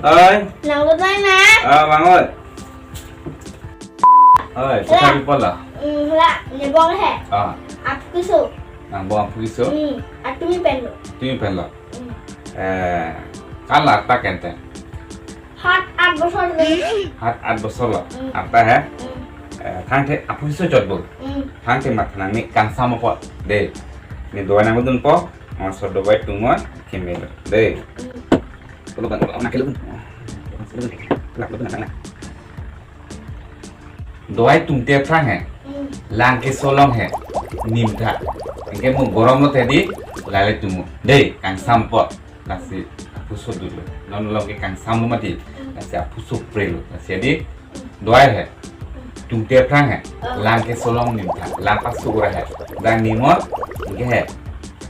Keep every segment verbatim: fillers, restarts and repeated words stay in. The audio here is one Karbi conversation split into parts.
Oi. Nang lo nai na? Ah, bang oi. Oi, kita di pola. Hmm, la, ne bong he. Ah. Aphu keso. Nang bong aphu keso. Hmm, atumi pen lo. Tumi pen lo. Hmm. Eh, kan la ta kente. Hat at bosor lo. Hat at bosor lo. Hmm. Arta he. Hmm. Eh, thangte aphu keso chot bo. Hmm. Thangte matha nang ne kangsam apot. Dei. Ne dua nang udun po. Masor dua bai tumon. Keme lo. Dei. Hmm. Kalau kan, kalau nak kelu kan. Kalau kan, kalau kan, kalau kan. Dua tum te phrang he. Hmm. Lang keso along he. Nim tha. Anke mo gorom lo te dei, lale tumo. Dei, kangsam apot. Lasi aphu keso dut lo. Non along ke kangsam lo mati. Hmm. Lasi aphu keso pre lo. Lasi dei, dua he. Tum te phrang he. Oh. Lang keso along nim tha. Lang paso ura he. Dang nim o, anke he.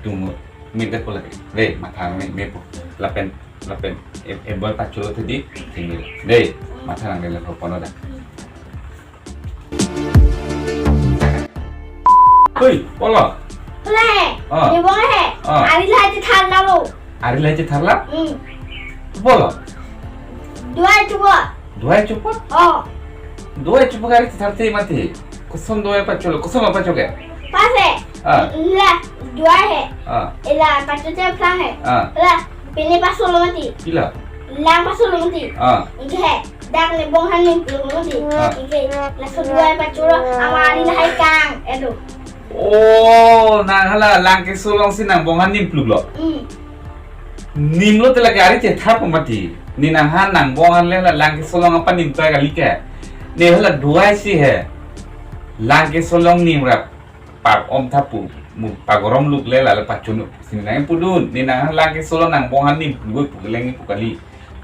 Tumo. Min det pola ke. Dei, matha nang ne mepo. Lapen, lapen. E, e bol pacho lo te dei. Tinggi. Dei, matha nang ne le pono da. Hui, pola. Pola he. Ah. Ne bong he. Ah. Ari lahai chetharlo. Ari lahai chetharlo? Hmm. Pola. Dua chupo. Dua chupo? Oh. Dua chupo gari chethar te mati. Koson dua pacho lo, koson lo pacho ke? Pas he. Ah. La, dua he. Ah. Ela pacho te phrang he. Ah. La, pine paso lo mati. Pila? Lang paso lo mati. Ah. Anke he. Dak ne bong han nim pluk lo mati. Ah. Anke, laso dua pacho lo, ama ari lahai kang. Edo. Oh, nang hala lang keso along si nang bong han nim pluk lo. Hmm. Nim lo te lake ari chethar po mati. Ne nang han nang bong han le la lang keso along apa nim tai kali ke. Ne hala dua si he. Lang keso along nim rap par om tha pu. Mo pagorom luk le la le pachun. Si ne nang pudun. Ne nang han lang keso along nang bong han nim pluk pu leng pu kali.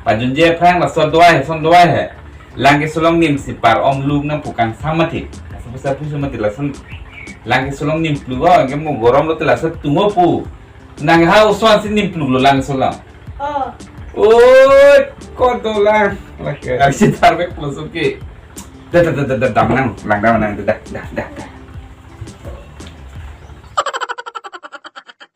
Pajunje phrang laso dua he, son dua he. Lang keso along nim si par om luk nang pu kangsam mati. Laso pasa pusu mati lason. Lang keso along nim pluk o, anke mo gorom lo te laso tumo pu. Nang ha oso-an si nim pluk lo lang keso along. Oh. Oi, kodolang. Lake, ari chethar bek lo so ke. Da, da, da, da, da, dam nang, lang dam nang, da, da, da, da.